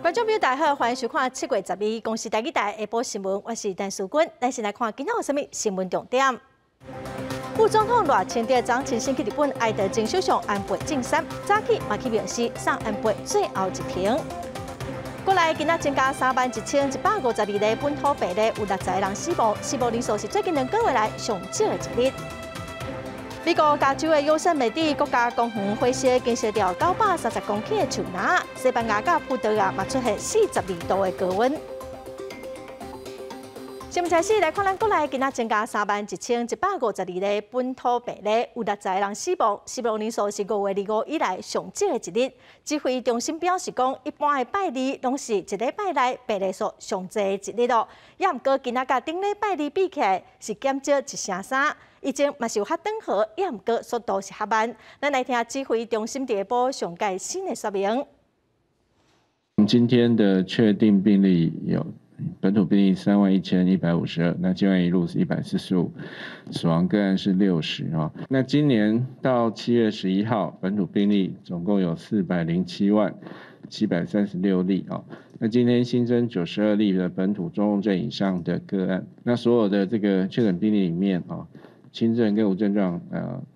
觀眾朋友大家好，歡迎收看7月12公視台語台下晡新聞，我是陳淑君。咱先來看今仔有啥物新聞重點。副總統賴清德昨親身去日本哀悼前首相安倍晉三，早起嘛去冥寺送安倍最後一程。國內今仔增加31,152例本土病例，有60個人死亡，死亡人數是最近2個月來上少的一日。美國加州的優勝美地國家公園火燒，經燒掉930公頃的樹林。西班牙佮葡萄牙嘛出現42度的高溫。新聞開始來看，咱國內今仔增加31,152例本土病例，有60個人死亡，死亡人數是5月25以來上少的一日。指揮中心表示講，一般的拜二攏是一禮拜內病例數上濟的一日咯。也毋過今仔佮頂禮拜二比起來，是減少1成3。疫情嘛是有較轉好，也毋過速度是較慢。咱來聽指揮中心佇下晡上蓋新的說明。今天的確定病例有本土病例31,152，那境外移入是145，死亡個案是60啊。那今年到7月11號，本土病例總共有4,070,736例啊。那今天新增92例的本土中重症以上的個案，那所有的這個確診病例裡面啊，輕症跟無症狀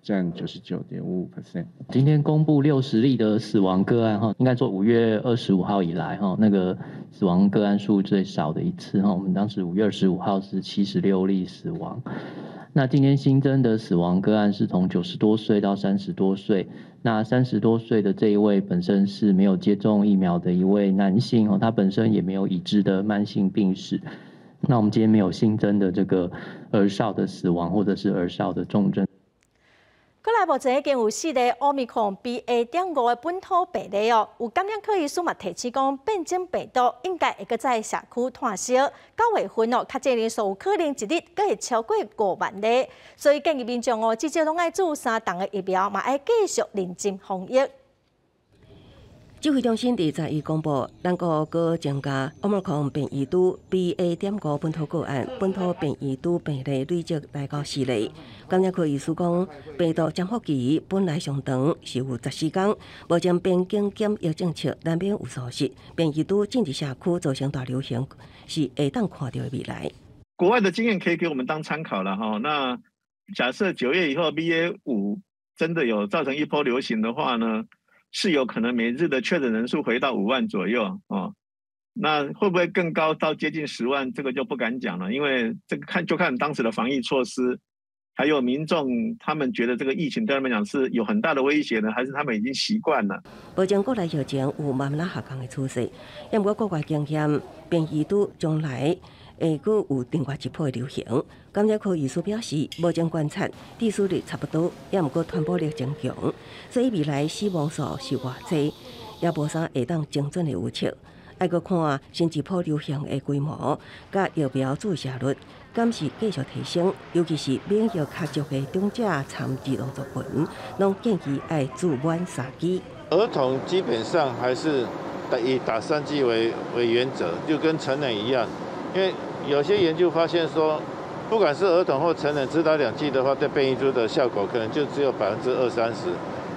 佔99.55%。今天公布60例的死亡個案哈，應該說5月25號以來哈，那個死亡個案數最少的一次哈。我們當時5月25號是76例死亡。那今天新增的死亡個案是從90多歲到三十多歲。那三十多歲的這一位本身是沒有接種疫苗的一位男性哦，他本身也沒有已知的慢性病史。那我們今天沒有新增的這個兒少的死亡或者是兒少的重症。國內目前已經有四例奧密克戎 BA.5的本土病例哦，有感染科醫師嘛提醒講，變種病毒應該會閣在社區湠燒。9月份哦，確診人數有可能一日閣會超過5萬例，所以建議民眾哦，至少攏愛注三劑的疫苗，嘛愛繼續認真防疫。指揮中心21公布，咱國閣增加奧密克戎變異株 BA.5本土個案，本土變異株病例累積來到四例。感染科醫師講，病毒潛伏期本來上長是有14天，目前邊境檢疫政策難免有疏失，變異株進入社區造成大流行，是會當看著的未來。國外的經驗可以給我們當參考了哈。那假設9月以後 BA.5真的有造成一波流行的話呢？是有可能每日的確診人數回到5萬左右啊，那會不會更高到接近10萬？這個就不敢講了，因為這個看就看當時的防疫措施，還有民眾他們覺得這個疫情對他們講是有很大的威脅呢，還是他們已經習慣了？目前國內疫情有慢慢下降的趨勢，不過國外經驗變異株將來會閣有另外一波流行。感染科醫師表示，目前觀察致死率差不多，也毋過傳播力增強，所以未來死亡數是偌濟，也無啥會當精準的預測。愛閣看新一波流行的規模，佮疫苗注射率，敢是繼續提升，尤其是免疫較弱的長者參兒童族群，攏建議愛注滿三劑。兒童基本上還是以打三劑為原則，就跟成人一樣，因為有些研究發現說，不管是兒童或成人，只打2劑的話，對變異株的效果可能就只有20-30%，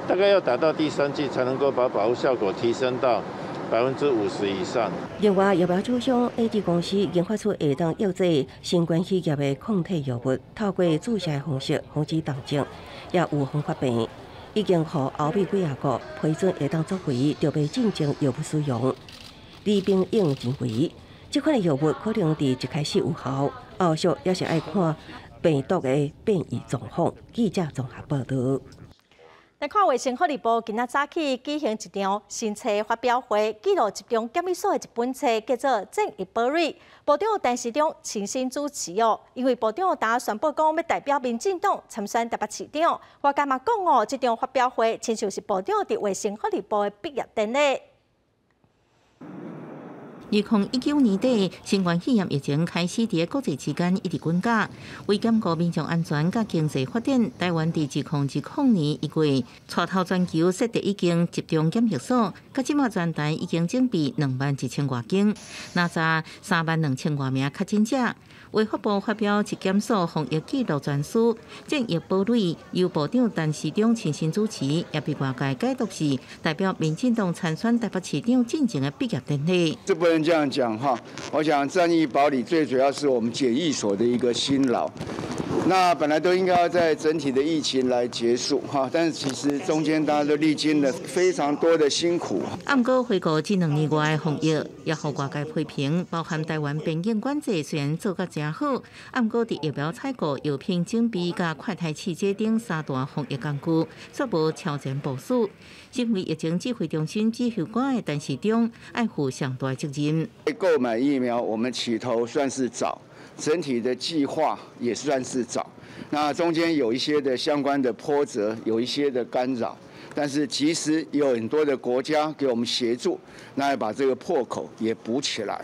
大概要打到第三劑才能夠把保護效果提升到50%以上。另外，疫苗廠商 AZ 公司研發出會當抑制新冠肺炎的抗體藥物，透過注射的方式防止重症，也預防發病，已經予歐美幾仔國批准會當作為著備進前藥物使用。李炳勇認為，這款的藥物可能佇一開始有效，後續也是愛看病毒的變異狀況。記者綜合報道。來看衛生福利部今仔早起舉行一場新冊發表會，記錄集中檢疫所的一本冊，叫做《戰疫堡壘》。部長陳時中親身主持哦，因為部長今宣布講欲代表民進黨參選台北市長，外界嘛講哦，這場發表會親像是部長佇衛生福利部的畢業典禮。2019年底，新冠肺炎疫情開始佇國際之間一直滾價，為兼顧民眾安全佮經濟發展，台灣佇2020年1月，帶頭全球設立一間集中檢疫所，佮這馬全台已經準備21,000外間，若才32,000外名確診者。衛福部發表疾檢署防疫記錄專書，戰疫堡壘由部長陳時中親身主持，也被外界解讀是代表民進黨參選台北市長進前的畢業典禮。這不能這樣講哈，我想戰疫堡壘最主要是我們檢疫所的一個辛勞。那本來都應該要在整體的疫情來結束哈，但是其實中間大家都歷經了非常多的辛苦。啊，毋過回顧這2年外的防疫，也予外界批評，包含台灣邊境管制雖然做甲誠好，啊，毋過佇疫苗採購、藥品準備佮快篩試劑等三大防疫工具，卻無超前部署。身為疫情指揮中心指揮官的陳時中，愛負上大責任。購買疫苗，我們起頭算是早。整體的計劃也算是早，那中間有一些的相關的波折，有一些的干擾，但是其實有很多的國家給我們協助，那把這個破口也補起來。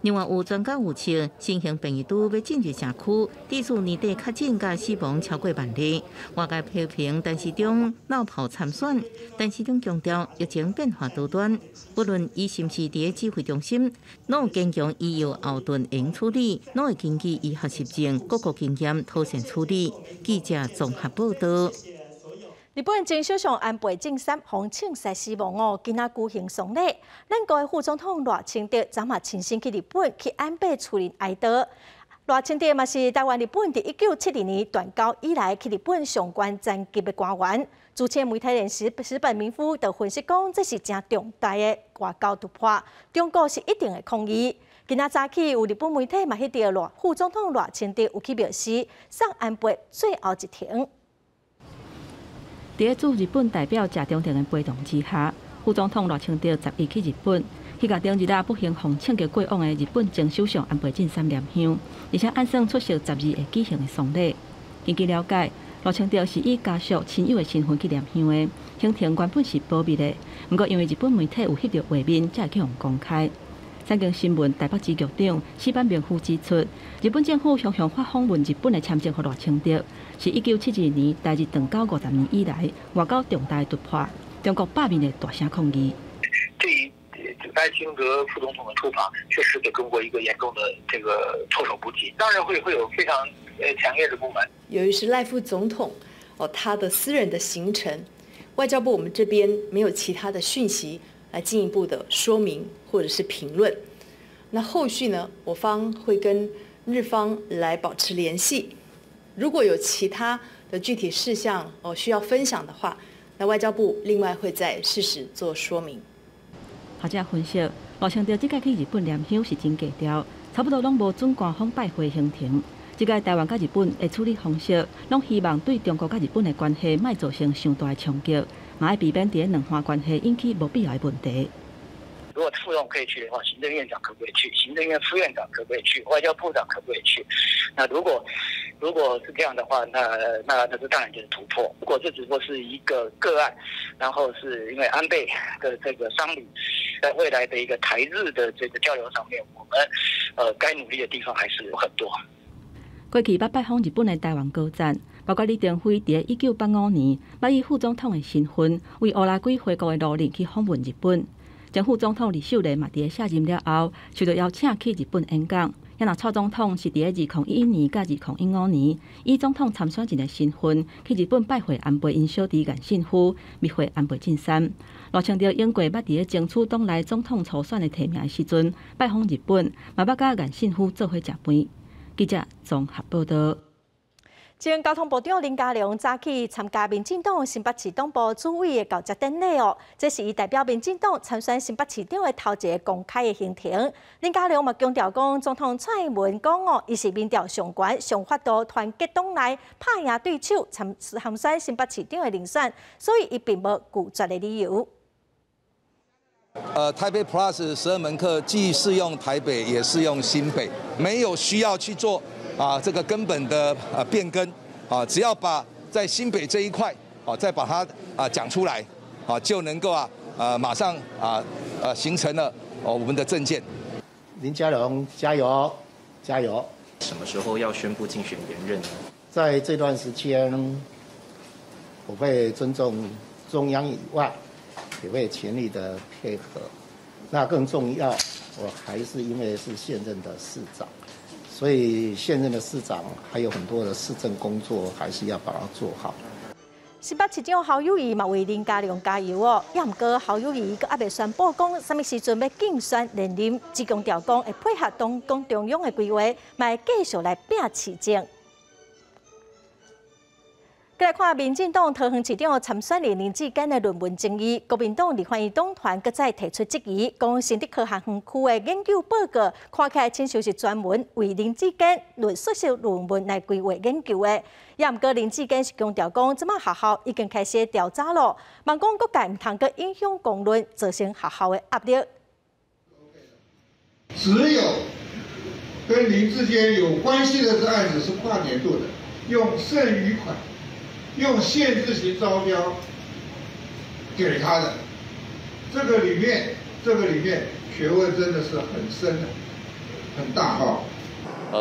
另外有專家預測，新型變異株欲進入社區，至少年底確診佮死亡超過萬例。外界批評陳時中落跑參選，陳時中強調疫情變化多端，不論伊是毋是佇咧指揮中心，攏有堅強醫藥後盾會處理，攏會根據醫學實證、各國經驗妥善處理。記者綜合報道。日本前首相安倍晉三予槍殺死亡哦，今仔舉行喪禮。咱國的副總統賴清德昨嘛親身去日本去安倍厝裡哀悼。賴清德嘛是台灣日本佇1972年斷交以來去日本上懸層級的官員。資深媒體人士矢板明夫就分析講，這是誠重大的外交突破，中國是一定會抗議。今仔早起有日本媒體嘛翕著賴副總統賴清德有去廟寺送安倍最後一程。佇咧駐日本代表謝長廷的陪同之下，副總統賴清德11去日本，去共頂日仔不幸予槍擊過往的日本前首相安倍晉三念香，而且按算出席12會舉行的喪禮。根據了解，賴清德是以家屬親友的身份去念香的，行程原本是保密的，毋過因為日本媒體有翕著畫面，才會去予公開。產經新聞台北支局長矢板明夫指出，日本政府向向發訪問日本的簽證予賴清德，是1972年台日斷交50年以來外交重大突破，中國罷免會大聲抗議。對於賴清德副總統的出訪，確實給中國一個嚴重的這個措手不及，當然會有非常強烈的不滿。由於是賴副總統哦，他的私人的行程，外交部我們這邊沒有其他的訊息來進一步的說明或者是評論。那後續呢，我方會跟日方來保持聯繫。如果有其他的具體事項哦需要分享的話，那外交部另外會再適時做說明。學者分析，賴清德這擺去日本念香是真低調，差不多攏無準官方拜會行程。這擺台灣佮日本的處理方式，攏希望對中國佮日本的關係莫造成傷大的衝擊，嘛愛避免佇咧兩岸關係引起無必要的問題。如果副總可以去的話，行政院長可不可以去？行政院副院長可不可以去？外交部長可不可以去？那如果是這樣的話，那這當然就是突破。如果這只不過是一個個案，然後是因為安倍的這個喪禮，在未來的一個台日的這個交流上面，我們該努力的地方還是有很多。過去捌拜訪日本的台灣高層，包括李登輝佇1985年，捌以副總統的身份，為烏拉圭回國的路輪去訪問日本。前副總統呂秀蓮嘛，佇咧卸任了後，受到邀請去日本演講。也若蔡總統是佇咧2011年佮2015年，以總統參選人的身份去日本拜會安倍𪜶小弟岸信夫，密會安倍晉三。賴清德永過捌佇咧爭取黨內總統初選的提名的時陣，拜訪日本，嘛捌佮岸信夫做伙食飯。記者綜合報道。前交通部長林佳龍早起參加民進黨新北市黨部主委的交接典禮哦，這是伊代表民進黨參選新北市長的頭一個公開的行程。林佳龍嘛強調講，總統蔡英文講哦，伊是民調上懸、上法度團結黨內拍贏對手參選新北市長的人選，所以伊並無拒絕的理由。台北 Plus 12門課既適用台北，也適用新北，沒有需要去做啊這個根本的變更啊，只要把在新北這一塊啊再把它啊講出來啊，就能夠啊馬上啊形成了哦我們的政見。林佳龍加油，加油！什麼時候要宣布競選連任呢？在這段時間，我會尊重中央以外，也會全力的配合。那更重要，我還是因為是現任的市長，所以現任的市長還有很多的市政工作，還是要把它做好。新北市長侯友宜嘛為林佳龍加油哦，也毋過侯友宜閣猶未宣布講啥物時陣欲競選連任，只強調講會配合黨共中央的規劃，嘛會繼續來拼市政。閣來看民進黨桃園市長參選人林智堅的論文爭議，國民黨立法院黨團閣再提出質疑，講新竹科學園區的研究報告看起來親像是專門為林智堅論碩士論文來規劃研究的。也毋過林智堅是強調講，這馬學校已經開始調查咯，望講各界毋通閣影響公論，造成學校的壓力。只有跟林智堅有關係的這案子是跨年度的，用剩餘款。用限制型招標給他的，這個裡面學問真的是很深的，很大哈。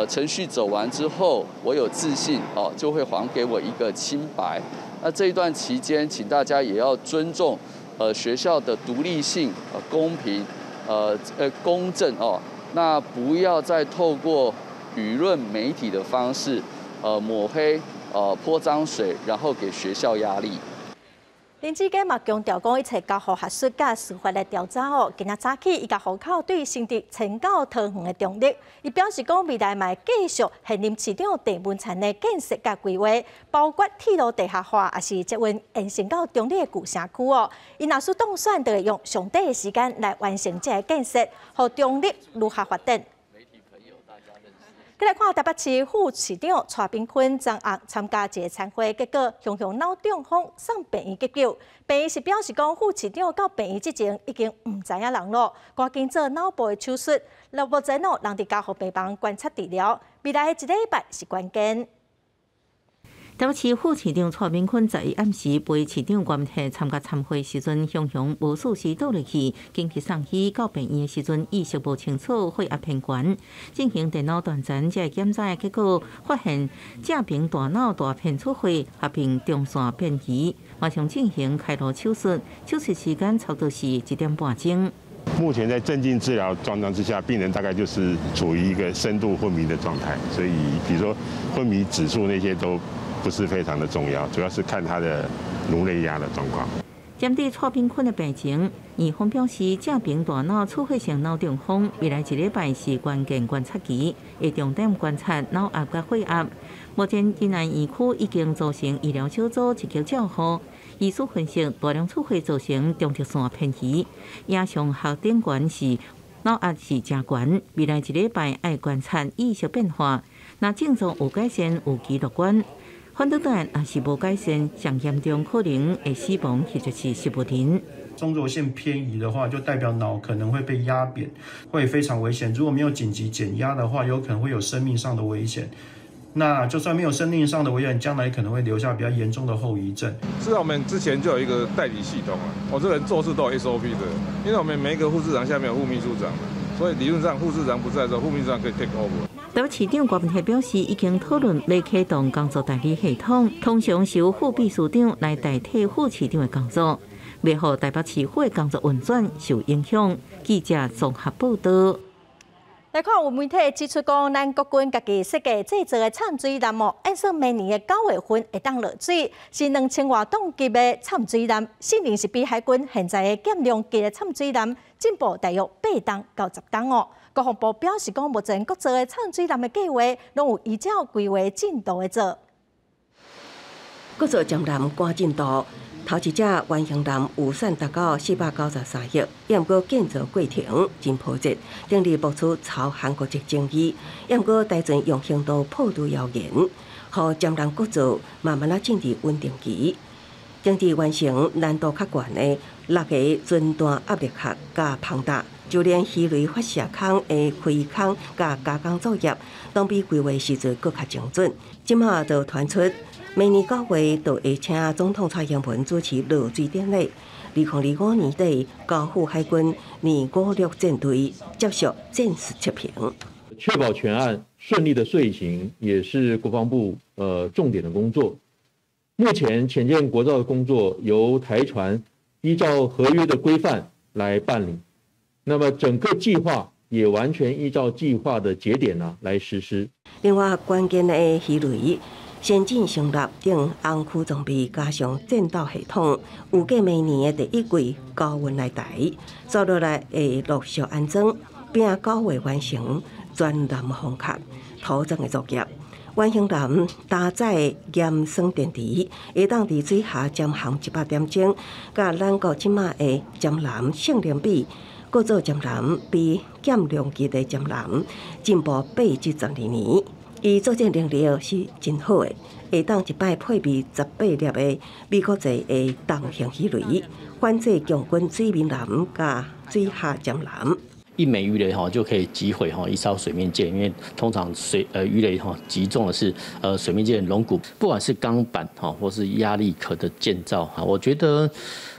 程序走完之後，我有自信哦，就會還給我一個清白。那這一段期間，請大家也要尊重學校的獨立性、公平、公正哦。那不要再透過輿論媒體的方式，抹黑。潑髒水，然後給學校壓力。林智堅嘛強調講，一切交予學術佮司法來調查哦。今仔早起，伊共戶口對新竹遷到桃園的中壢，伊表示講未來嘛會繼續現任市長鄭文燦的建設佮規劃，包括鐵路地下化，抑是捷運延伸到中壢的舊城區哦。伊若是當選，就會用上短的時間來完成這个建設，予中壢如何發展。閣來看台北市副市長蔡炳坤昨暗參加一个餐會，結果雄雄腦中風送病院急救。病院是表示講，副市長到病院之前已經毋知影人囉，趕緊做腦部的手術。目前哦，人佇加護病房觀察治療，未來的一禮拜是關鍵。台北市副市長蔡炳坤11暗時陪市長關體參加餐會時陣，雄雄無事時倒落去，緊急送醫到病院的時陣意識無清楚，血壓偏懸，進行電腦斷層這个檢查的結果，發現正爿大腦大片出血，合併中線變移，馬上進行開顱手術，手術時間差不多是1點半鐘。目前在鎮靜治療狀況之下，病人大概就是處於一個深度昏迷的狀態，所以比如說昏迷指數那些都不是非常的重要，主要是看他的顱內壓的狀況。針對蔡炳坤的病情，院方表示，正爿大腦出血性腦中風，未來一禮拜是關鍵觀察期，會重點觀察腦壓佮血壓。目前仁愛院區已經組成醫療小組積極照護。醫師分析，大量出血造成中軸線偏移，影像學頂懸是腦壓是誠懸，未來一禮拜愛觀察意識變化，若症狀有改善，有機樂觀。反倒轉若是無改善，上嚴重可能會死亡或者是植物人。中軸線偏移的話，就代表腦可能會被壓扁，會非常危險。如果沒有緊急減壓的話，有可能會有生命上的危險。那就算沒有生命上的危險，將來可能會留下比較嚴重的後遺症。是啊，我們之前就有一個代理系統啊，我這個人做事都有 SOP 的，因為我們每一個副市長下面有副秘書長，所以理論上副市長不在的時候，副秘書長可以 take over。台北市長郭文鐵表示，已經討論欲啟動工作代理系統，通常是由副秘書長來代替副市長的工作，袂予台北市府的工作運轉受影響。記者綜合報道。來看有媒體指出講，咱國軍家己設計製造的摻水艦哦，按算明年的9月份會當落水，是2000外噸級的摻水艦，性能是比海軍現在的劍龍級的摻水艦進步大約8噸到10噸哦。國防部表示講，目前國造的摻水艦的計劃，攏有依照規劃進度來做。國造潛艦趕進度，頭一隻原型艦預算達到493億，也毋過建造過程真波折，頂日爆出朝韓國籍爭議，也毋過台船用行動破除謠言，予潛艦國造慢慢仔進入穩定期。頂日完成難度較懸的六个船段壓力殼佮膨大，就連魚雷發射孔的開孔佮加工作業，攏比規劃時陣閣較精準。這馬就傳出，明年9月就會請總統蔡英文主持落水典禮， 2025年底交付海軍256戰隊接受戰術測評。確保全案順利的遂行，也是國防部重點的工作。目前潛艦國造的工作由台船依照合約的規範來辦理，那麼整個計劃也完全依照計劃的節點呢來實施。另外，關鍵的魚雷、先進聲納等紅區裝備，加上戰鬥系統，預計明年的第一季交運來台，接落來會陸續安裝，並9月完成全艦封殼塗裝的作業。遠雄艦搭載鹽酸電池，會當佇水下潛航100點鐘，佮咱國這馬的潛艦性能比，閣做潛艦比減量級的潛艦進步8至12年。伊作戰能力是真好的，會當一擺配備18粒的美國製的重型魚雷，反制共軍水面艦佮水下潛艦。一枚魚雷哈就可以擊毀哈一艘水面艦，因為通常魚雷哈擊中的是水面艦的龍骨，不管是鋼板哈或是壓力殼的建造哈，我覺得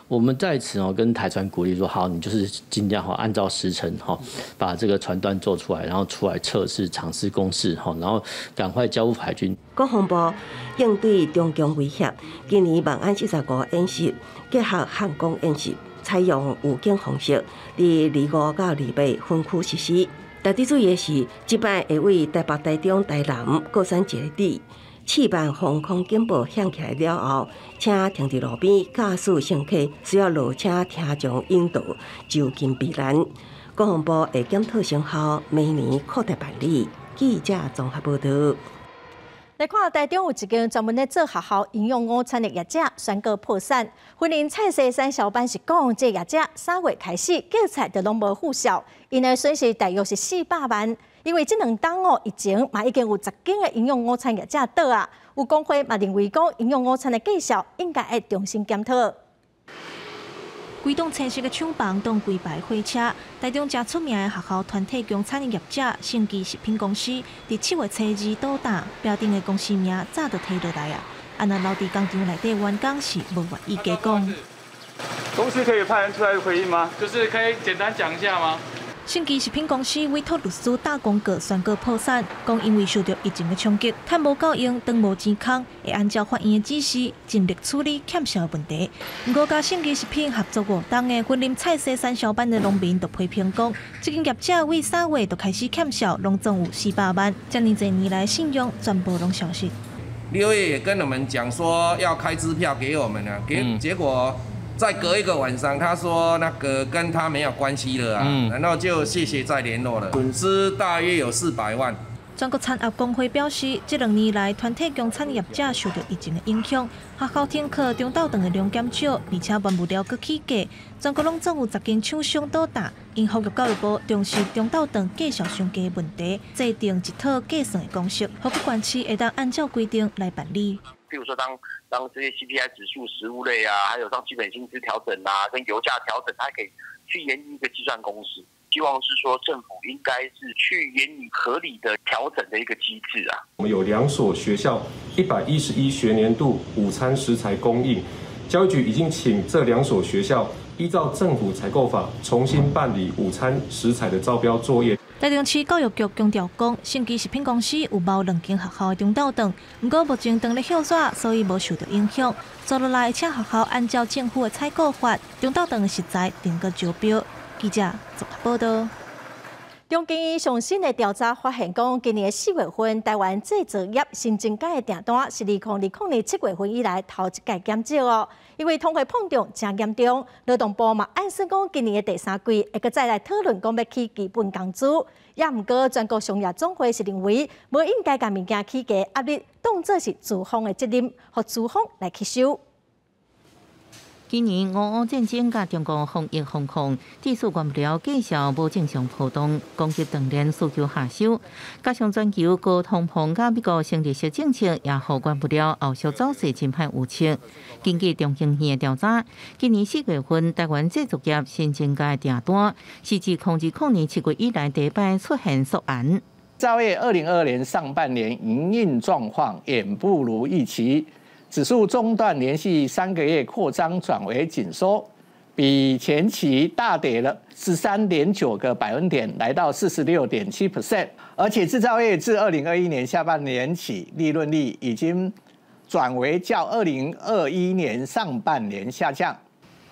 我們在此哦跟台船鼓勵說，好，你就是盡量哈按照時程哈把這個船段做出來，然後出來測試、嘗試公試哈，然後趕快交付海軍。國防部應對中共威脅，今年萬安45演習結合漢光演習。採用預警方式，佇25到28分區實施。特別注意的是，這擺會為台北、台中、台南各選一個點，試辦防空警報響起來了後，車停佇路邊，駕駛乘客需要落車聽從引導，就近避難。國防部會檢討成效，明年擴大辦理。記者綜合報道。來看台中有一間專門咧做學校營養午餐的業者宣告破產。雲林菜市產銷班是講，這業者3月開始叫菜就攏無付數，𪜶的損失大約是400萬。因為這兩冬哦，疫情嘛已經有10間的營養午餐業者倒啊。有工會嘛認為講，營養午餐的績效應該愛重新檢討。規棟青色的廠房，擋規排貨車。台中誠出名的學校團體供餐的業者，勝基食品公司，佇7月初2倒擔，標頂的公司名早就提落來啊。啊，若留佇工廠內底員工是無願意加講。公司可以派人出來回應嗎？就是可以簡單講一下嗎？勝基食品公司委託律師打公告宣告破產，講因為受著疫情的衝擊，趁無夠用，轉無錢空，會按照法院的指示，盡力處理欠數的問題。毋過，佮勝基食品合作5冬的雲林菜市產銷班的農民就批評講，這間業者為3月就開始欠數，攏總有400萬，遮爾濟年來信用全部攏消失。 6月也跟我們講說要開支票給我們啊，結果。再隔一個晚上，他說那個跟他沒有關係了啊，然後就謝謝再聯絡了，損失大約有400萬。全國餐業工會表示，這2年來團體供餐業者受到疫情的影響，學校停課、中晝頓的量減少，而且原物料閣起價，全國攏總有10間廠商倒擔。𪜶呼籲教育部重視中晝頓價數傷低的問題，制定一套計算的公式，予各縣市會當按照規定來辦理。譬如說當這些 CPI 指數、食物類啊，還有當基本薪資調整啊，跟油價調整，它可以去研擬一個計算公式。希望是說政府應該是去研擬合理的調整的一個機制啊。我們有兩所學校111學年度午餐食材供應，教育局已經請這兩所學校依照政府採購法重新辦理午餐食材的招標作業。台中市教育局強調講，勝基食品公司有包兩間學校的中晝頓，毋過目前當咧歇熱，所以無受著影響。接落來，請學校按照政府的採購法，中晝頓的食材定個招標。記者綜合報道。中經院上新的調查發現，講今年4月份台灣製造業新增加的訂單是2020年7月份以來頭一擺減少哦。因為通貨膨脹誠嚴重，勞動部嘛暗示講今年的第三季會閣再來討論講欲起基本工資。也毋過全國商業總會是認為，無應該共物件起價壓力當作是資方的責任，予資方來吸收。今年俄烏戰爭佮中國防疫封控，致使原物料價數無正常波動，供給斷鏈需求下修，加上全球高通膨佮美國升利息政策，也予原物料後續走勢真歹預測。根據中經院的調查，今年4月份台灣製造業新增加的訂單，是自2020年7月以來第一擺出現縮減。製造業2022年上半年營運狀況遠不如預期。指數中段連續3個月擴張轉為緊縮，比前期大跌了13.9个百分点，来到46.7%。而且制造业自2021年下半年起，利润率已经转为较2021年上半年下降。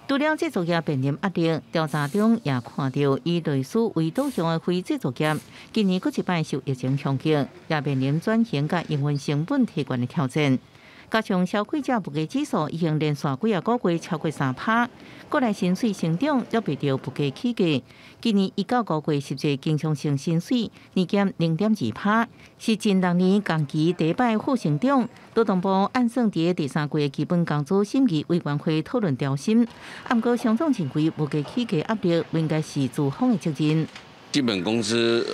除了製造業面臨壓力，調查中也看到以內需為導向的非製造業，今年閣一擺受疫情衝擊，也面臨轉型佮營運成本提懸的挑戰。加上消費者物價指數已經連續幾仔個月超過3趴，國內薪水成長也袂著物價起價。今年1到5月實際經常性薪水年減0.2趴，是近6年同期第一擺負成長。勞動部按算佇第三季的基本工資審議委員會討論調薪，毋過商總認為物價起價壓力應該是資方的責任。基本工資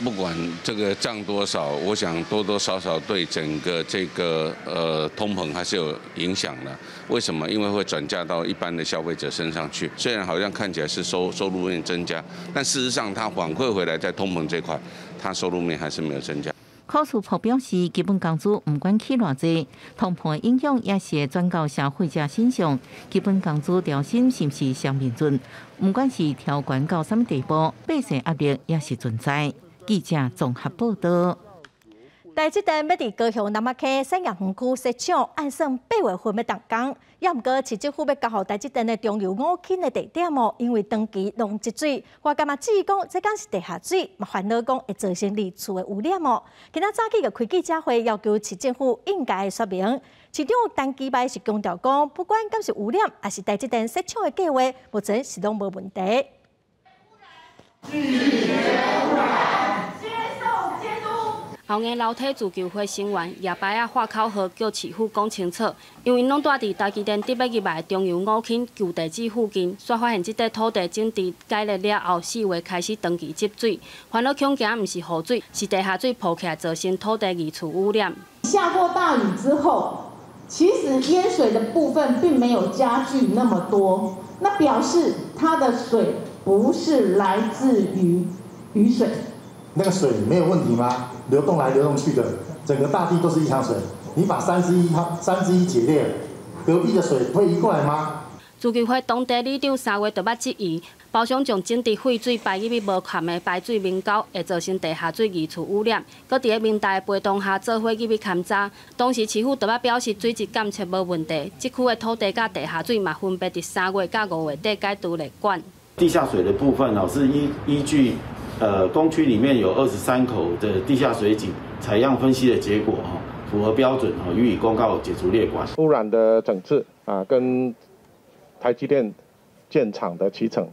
不管這個漲多少，我想多多少少對整個這個通膨還是有影響的。為什麼？因為會轉嫁到一般的消費者身上去。雖然好像看起來是收入面增加，但事實上它反饋回來在通膨這塊，它收入面還是沒有增加。柯書甫表示，基本工資毋管起偌濟，通膨的影響也是會轉到消費者身上。基本工資調薪是毋是雙面刃？毋管是調懸到啥物地步，百姓壓力也是存在。記者綜合報道。台積電欲佇高雄南仔坑產業園區設廠，按算8月份欲動工，也毋過市政府欲交予台積電的中油五輕的地點哦，因為長期攏積水，外界嘛質疑講這敢是地下水，嘛煩惱講會造成二次的污染哦。今仔早起就開記者會，要求市政府應該說明。市長陳其邁是強調講，不管敢是污染，抑是台積電設廠的計劃，目前是攏無問題。拒絕污染。後墘樓梯自救會成員舉牌仔喊口號，叫市府講清楚，因為攏蹛佇台積電得欲入來中油五輕舊地址附近，煞發現這塊土地整治解決了後，4月開始長期積水，煩惱恐驚毋是雨水，是地下水曝起來造成土地二次污染。下過大雨之後，其實淹水的部分並沒有加劇那麼多，那表示它的水不是來自於雨水。那個水沒有問題嗎？流動來流動去的，整個大地都是一場水。你把三之一決裂，隔壁的水會移過來嗎？自救會當地里長3月就捌質疑，包商將整治廢水排入去無含的排水明溝，會造成地下水二次污染。閣佇咧明大的陪同下做伙入去勘查，當時市府就捌表示水質監測無問題，這區的土地佮地下水嘛分別佇3月佮5月底解除列管。地下水的部分哦，是依據。工區裡面有23口的地下水井採樣分析的結果，哈，符合標準，哈，予以公告解除列管。污染的整治啊，跟台積電建廠的期程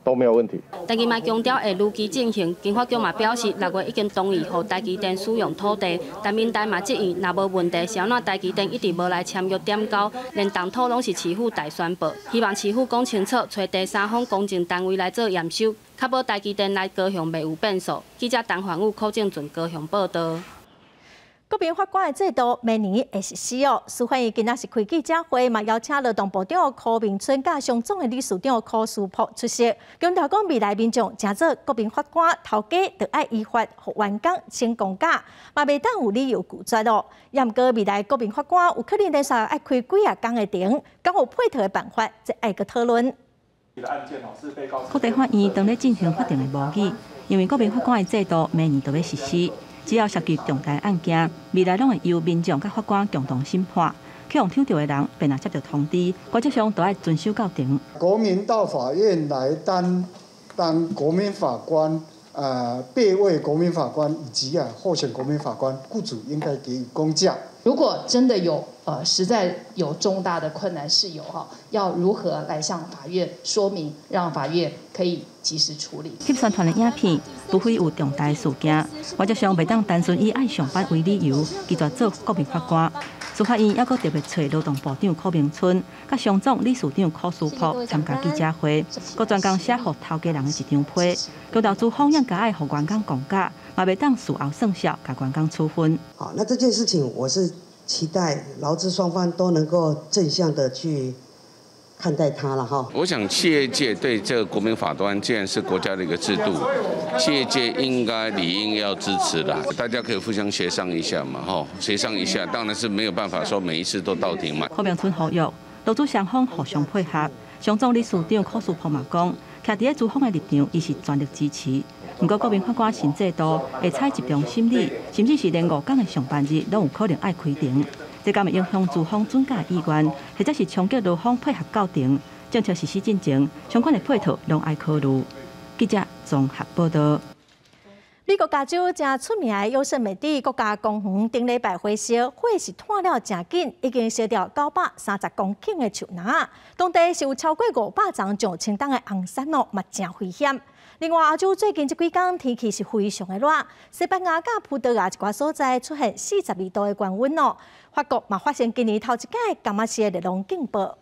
都沒有問題。陳其邁強調會如期進行，經發局嘛表示6月已經同意予台積電使用土地，但民代嘛質疑，若無問題，是按怎台積電一直無來簽約點交，連動土攏是市府代宣布，希望市府講清楚，揣第三方公證單位來做驗收，確保台積電來高雄袂有變數。記者陳焕武、柯正俊高雄報道。國民法官的制度明年會實施哦。司法院今仔是開記者會，嘛邀請勞動部長柯明春佮商總的理事長柯書甫出席，強調講未來民眾成做國民法官，頭家著愛依法予員工請公假，嘛袂當有理由拒絕哦。也毋過未來國民法官有可能連續愛開幾仔工的庭，敢有配套的辦法，這愛閣討論。國地法院當咧進行法庭的模擬，因為國民法官的制度明年就欲實施。只要涉及重大案件，未來攏會由民眾佮法官共同審判。去予搶著的人，便若接著通知，原則上都愛遵守到庭。國民到法院來擔當國民法官，備位國民法官以及候選國民法官，雇主應該給予公假。如果真的有實在有重大的困難事由哈，要如何來向法院說明，讓法院可以及時處理。翕宣傳的影片，除非有重大事件，原則上袂當單純以愛上班為理由拒絕做國民法官。司法院猶閣特別揣勞動部長柯明春、佮商總理事長柯書甫參加記者會，閣專工寫予頭家人的一張批，強調資方應該愛予員工公假，嘛袂當事後算數，共員工處分。好，那這件事情我是期待勞資雙方都能夠正向的去看待它了哈。我想企業界對這個國民法官，既然是國家的一個制度，企業界應該理應要支持的。大家可以互相協商一下嘛，吼，協商一下，當然是沒有辦法說每一次都到庭嘛。柯明春呼籲勞資雙方互相配合，商總理事長柯樹柏嘛講，徛佇咧資方的立場，伊是全力支持。毋過，國民法官新制度會採集中審理，甚至是連五工的上班日攏有可能愛開庭。這敢會影響資方準假意願，或者是衝擊勞方配合教程？政策實施進前，相關的配套攏愛考慮。記者綜合報導。美國加州誠出名的優勝美地國家公園，頂禮拜火燒，火勢湠了誠緊，已經燒掉930公頃的樹林。當地是有超過500叢上千噸的紅杉哦，嘛誠危險。另外，歐洲最近這幾工天氣是非常的熱，西班牙佮葡萄牙一寡所在出現42度的高溫哦。法國嘛發生今年頭一擺柑仔色的熱浪警報。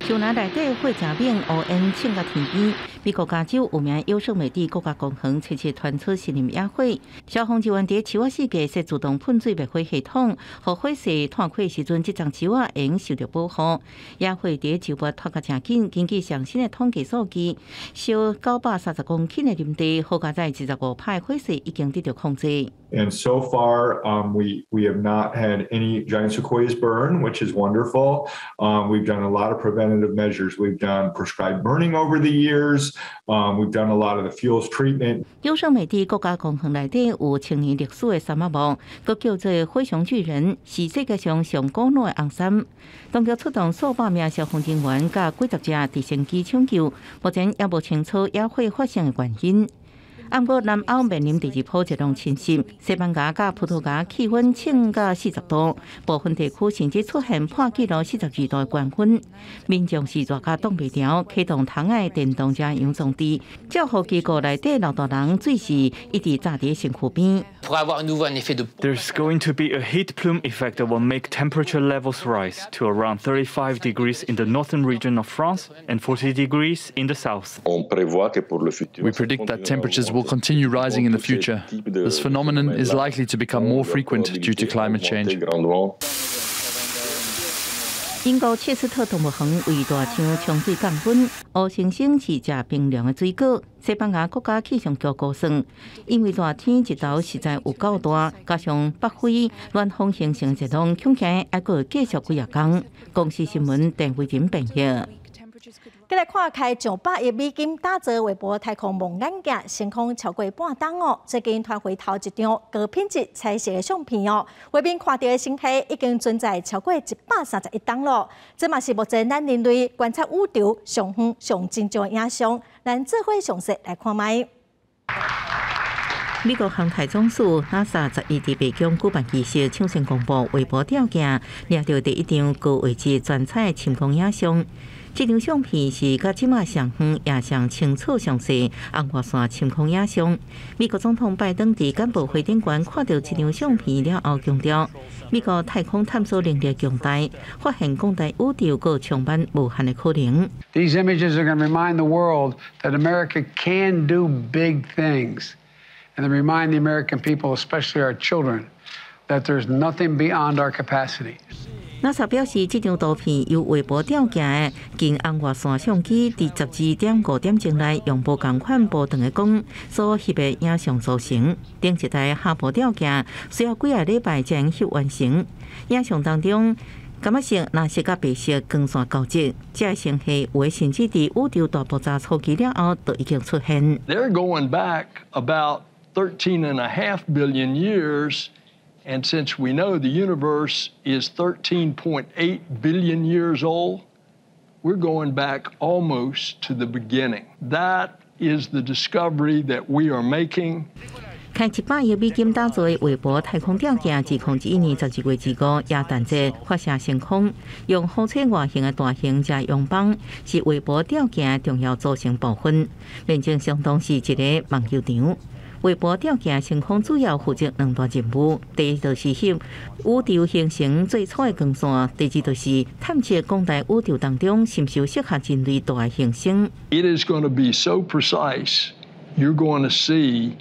樹林內底火誠猛，烏煙衝到天邊。美國加州有名優勝美地國家公園，測試傳出森林野火，消防人員佇樹仔四界設自動噴水滅火系統，予火勢湠開時陣，這叢樹仔會用受著保護。野火佇周末湠甲誠緊，根據上新的統計數據，燒930公頃的林地，好佳哉25%火勢已經得著控制。 And so far, we have not had any giant sequoias burn, which is wonderful. We've done a lot of preventative measures. We've done prescribed burning over the years. We've done a lot of the fuels treatment. 優勝美地國家公園內底有千年歷史的杉仔木，閣叫做火熊巨人，是世界上上古老的紅杉。當局出動數百名消防人員佮幾十架直升機搶救，目前猶無清楚野火發生的原因。毋過南歐面臨第二波熱浪侵襲，西班牙佮葡萄牙氣溫衝到40度，部分地區甚至出現破紀錄42度的高溫。民眾是熱甲擋袂牢，啟動窗仔電動遮陽裝置，照護機構內底老大人水是一直紮佇身軀邊。 There's going to be a heat plume effect that will make temperature levels rise to around 35 degrees in the northern region of France and 40 degrees in the south. We predict that temperatures will continue rising in the future. This phenomenon is likely to become more frequent due to climate change. 英國切斯特動物園為大象沖水降溫，烏猩猩是食冰涼的水果。西班牙國家氣象局估算，因為熱天日頭實在有夠大，加上北非暖風形成熱浪，恐驚還閣會繼續幾仔工。公視新聞鄧慧玲編譯。繼來看開上百億美金打造韋伯太空望遠鏡，升空超過半冬哦。最近傳回頭一張高品質彩色的相片哦，畫面看著的星系已經存在超過131冬囉。這嘛是目前咱人類觀察宇宙上遠上真正的影像，咱做伙詳細來看覓。美國航太總署 NASA 11佇白宮舉辦儀式，搶先公布韋伯吊鏡，掠著第一張高畫質全彩深空影像。這張相片是佮這馬上遠也上清楚詳細紅外線深空影像。美國總統拜登佇簡報會頂懸看著這張相片了後，強調美國太空探索能力強大，發現廣大宇宙閣充滿無限的可能。 These images are going to remind the world that America can do big things, and to remind the American people, especially our children, that there's nothing beyond our capacity. NASA 表示，這張圖片由韋伯吊鏡的近紅外線相機佇12.5點鐘內用無仝款波長的光所翕的影像組成。頂一台哈勃吊鏡需要幾个禮拜才能翕完成。影像當中，柑仔色、藍色佮白色光線交織，這个星系有的甚至佇宇宙大爆炸初期了後就已經出現。 They're going back about 13.5 billion years. And since we know the universe is 13.8 billion years old, we're going back almost to the beginning. That is the discovery that we are making. 開100億美金打造的韋伯太空吊鏡，2021年12月25耶誕節發射升空，用火車外形的大型遮陽板是韋伯吊鏡的重要組成部分，面積相當是一个網球場。韋伯吊鏡升空主要負責兩大任務：第一就是翕宇宙形成最初的光線；第二就是探測廣大宇宙當中是毋是有適合人類蹛的行星。 It is going to be so precise, you're going to see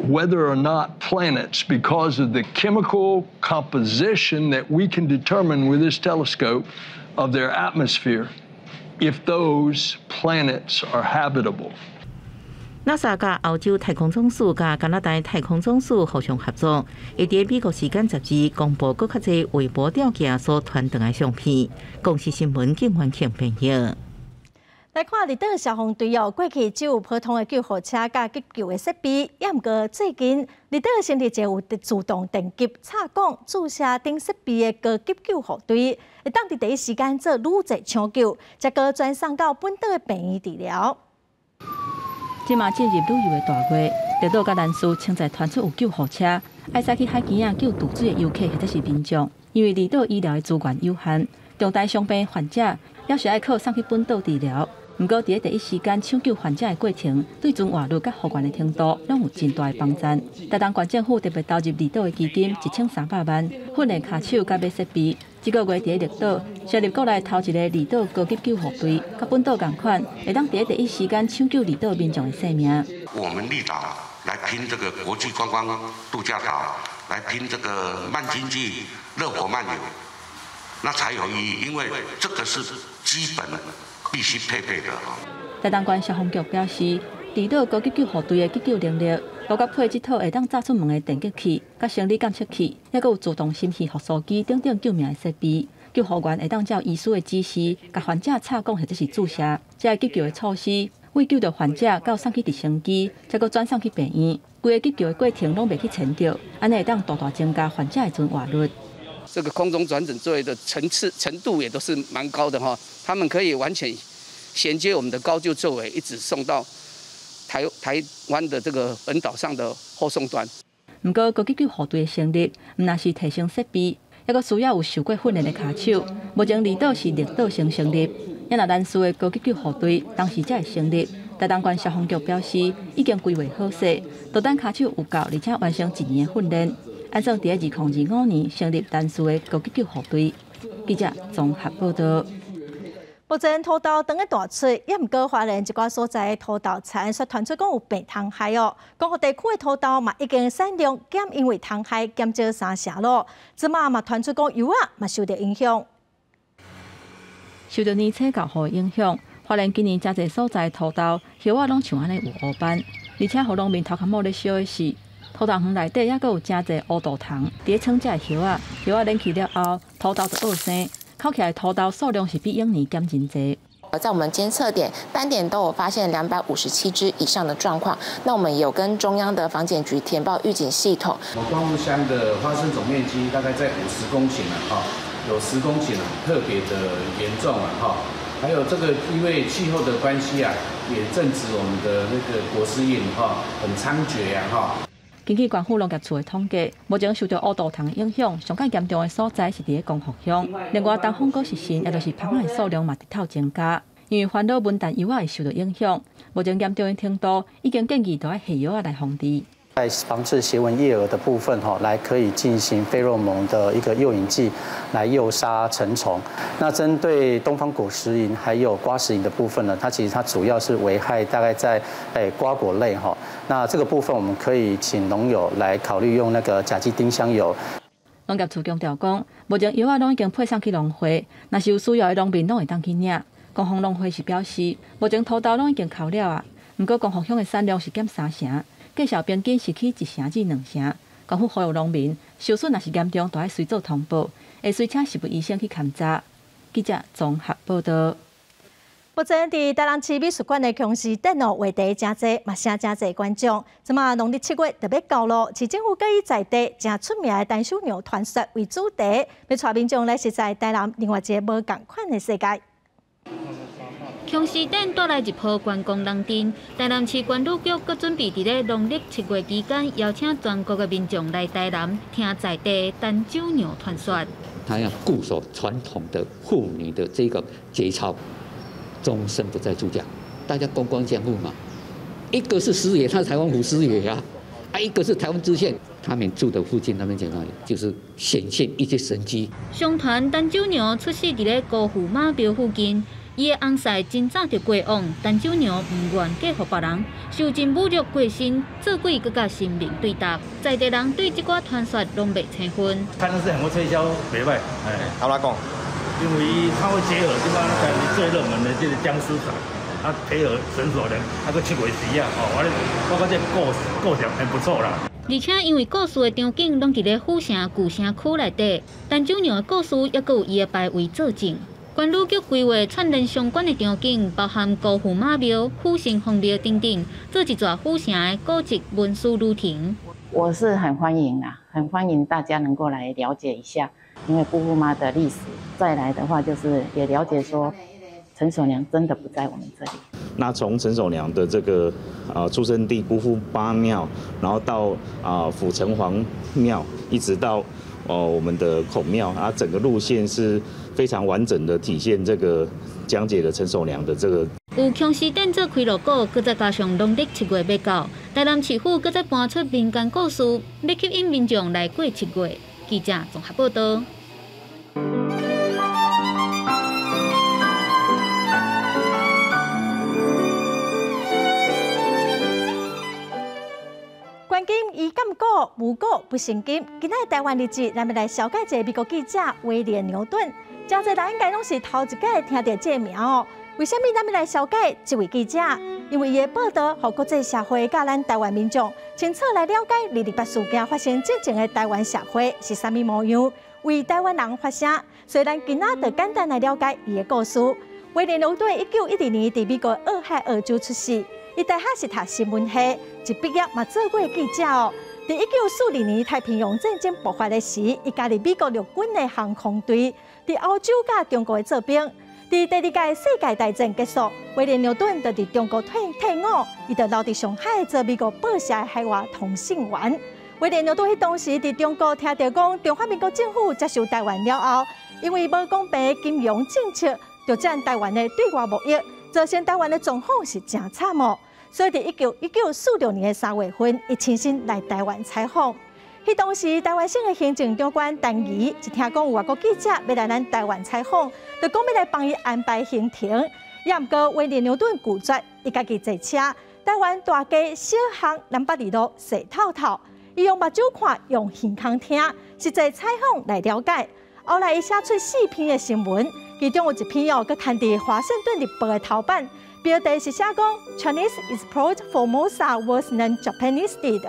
whether or not planets, because of the chemical composition that we can determine with this telescope of their atmosphere, if those planets are habitable. NASA 佮欧洲太空总署佮加拿大太空总署互相合作，會佇美國時間12公布閣較濟韋伯吊鏡所傳轉來相片。公視新聞警員慶編譯。來看離島消防隊哦，過去只有普通的救護車佮急救的設備，也毋過最近離島成立一個有自動電擊、插管、注射等設備的高級救護隊，會當佇第一時間做愈濟搶救，才閣轉送到本島的病院治療。這馬進入旅遊的大月，綠島佮蘭嶼正在傳出有救護車愛駛去海墘仔救渡水的遊客或者是民眾，因為離島醫療的資源有限，重大傷病患者猶是愛靠送去本島治療。毋過，佇咧第一時間搶救患者的過程，對存活率佮復原的程度，攏有真大的幫助。台東縣政府特別投入離島的基金1300萬，訓練跤手佮買設備。這個月佇咧綠島設立國內頭一個離島高級救護隊，佮本島仝款，會當佇咧第一時間搶救離島民眾的性命。我們綠島來拼這個國際觀光度假島，來拼這個慢經濟、樂活漫遊，那才有意義，因為這個是基本必須配備的。台東縣消防局表示，離島高級救護隊的急救能力，包括配這套會當炸出門的電擊器、佮生理監測器，抑閣有自動心肺復甦機等等救命的設備。救護員會當照醫師的指示，共患者插管或者是注射，這个急救的措施，為救著患者到送去直升機，再閣轉送去病院，規個急救的過程攏袂去牽著，按呢會當大大增加患者的存活率。這個空中轉診作業的層次程度也都是蠻高的哈，他們可以完全銜接我們的高救作為，一直送到台灣的這個本島上的後送端。毋過高級救護隊的成立，毋但是提升設備，抑閣需要有受過訓練的跤手。目前離島是綠島先成立，也若蘭嶼的高級救護隊當時才會成立。台東縣消防局表示，已經規劃好勢，就等跤手有夠，而且完成一年的訓練。按算佇2025年成立蘭嶼的高級救護隊。記者綜合報道。目前塗豆當咧大出，也毋過花蓮一寡所在的塗豆田，煞傳出講有病蟲害哦。光復地區的塗豆嘛已經產量減，因為蟲害減少三成咯。這馬嘛傳出講柚仔嘛受著影響。受著年初降雨影響，花蓮今年誠濟所在塗豆葉仔攏像按呢有烏斑，而且予農民頭殼某咧燒的是，塗豆園內底猶閣有誠濟烏豆蟲，佇咧創這葉仔，葉仔連起了後，塗豆就僫生。看起來塗豆數量是比往年減真濟。在我們監測點單點都有發現257隻以上的狀況，那我們有跟中央的防檢局填報預警系統。我光復鄉的花生總面積大概在50公頃了哈，有10公頃特別的嚴重了哈。還有這個因為氣候的關係啊，也正值我們的那個果實蠅哈很猖獗啊哈。根據縣府農業處的統計，目前受著烏豆蟲影響上較嚴重的所在是佇咧光復鄉。另外，東方果實蠅，也就是蜂仔的數量嘛，直透增加。因為煩惱文旦柚仔會受著影響，目前嚴重的程度已經建議著愛下藥仔來防治。在防治斜紋夜蛾的部分，哈，來可以進行費洛蒙的一個誘引劑來誘殺成蟲。那針對東方果實蠅還有瓜實蠅的部分呢，它其實它主要是危害大概在瓜果類哈。那這個部分我們可以請農友來考慮用那個甲基丁香油。農業處強調講，目前藥仔攏已經配送去農會，若是有需要的農民攏會當去領。光復農會是表示，目前塗豆攏已經剾了啊，毋過光復鄉的產量是減3成。價數平均是起1成至2成，政府呼籲農民受損若是嚴重，就愛隨做通報，會隨請獸醫生去勘查。記者綜合報道。目前佇台南市美術館的瓊斯展哦，畫題誠濟，嘛請誠濟觀眾。這馬農曆7月就欲到囉，市政府閣以在地誠出名的陳守娘傳說為主題，欲帶民眾來認識台南另外一个無仝款的世界。瓊斯展帶來一波觀光人陣，台南市觀旅局閣準備佇咧農曆7月期間，邀請全國的民眾來台南聽在地陳守娘傳說。他要固守傳統的婦女的這個節操，終身不再出嫁，大家觀光相護嘛。一個是師爺，他是台灣府師爺啊，一個是台灣知縣，他們住的附近，他們講到就是顯現一些神蹟。相傳陳守娘出世佇咧姑父媽廟附近。伊的翁婿真早就過往，陳守娘毋願嫁予別人，受盡侮辱過身，做鬼閣佮神明對答，在地人對這寡傳說攏袂青分。看的是很多推銷袂䆀，哎，好啦講，因為它會結合這個最熱門的這個殭屍仔。啊配合陳守娘，啊閣七月時啊，吼，我感覺這故事很不錯啦。而且因為故事的場景攏佇咧府城舊城區內底，陳守娘的故事猶閣有伊的牌位作證。觀旅局規劃串聯相關的場景，包含姑父媽廟、府城隍廟等等，做一座府城的古蹟文史旅程。我是很歡迎啦，很歡迎大家能夠來了解一下，因為姑父媽的歷史。再來的話，就是也了解說，陳守娘真的不在我們這裡。那從陳守娘的這個出生地姑父媽廟，然後到府城隍廟，一直到我們的孔廟，啊，整個路線是非常完整的體現這個講解的陳守娘的這個。有強勢店做開鑼鼓，閣再加上農曆七月欲到，台南市府閣再搬出民間故事，欲吸引民眾來過七月。記者綜合報道。關金伊鑑古，無古不成今。今仔台灣日誌，咱們來紹介一個美國記者威廉牛頓。誠濟人應該攏是頭一擺聽著這个名哦。為啥物咱們來紹介這位記者？因為伊的報道，予國際社會佮咱台灣民眾清楚來了解二二八事件發生之前的台灣社會是啥物模樣，為台灣人發聲。所以咱今仔就簡單來了解伊的故事。威廉牛頓1912年佇美國俄亥俄州出世。伊大學是讀新聞系，一畢業嘛做過記者哦。佇1942年太平洋戰爭爆發的時，伊加入美國陸軍的航空隊，佇歐洲佮中國的做兵。佇第二屆世界大戰結束，威廉牛頓就佇中國退伍，伊就留佇上海做美國報社的海外通訊員。威廉牛頓彼當時佇中國聽著講，中華民國政府接受台灣了後，因為無公平的金融政策，就佔台灣的對外貿易，造成台灣的狀況是誠慘哦。所以，佇1946年的3月份，伊親身來台灣採訪。彼當時，台灣省的行政長官陳儀一聽講有外國記者欲來咱台灣採訪，就講欲來幫伊安排行程。也毋過威廉牛頓拒絕，伊家己坐車，台灣大街小巷南北二路踅透透，伊用目睭看，用耳孔聽，實際採訪來了解。後來，伊寫出4篇的新聞，其中有一篇哦，閣刊佇華盛頓日報的頭版。標題是寫講 Chinese explore Formosa worse than Japanese did，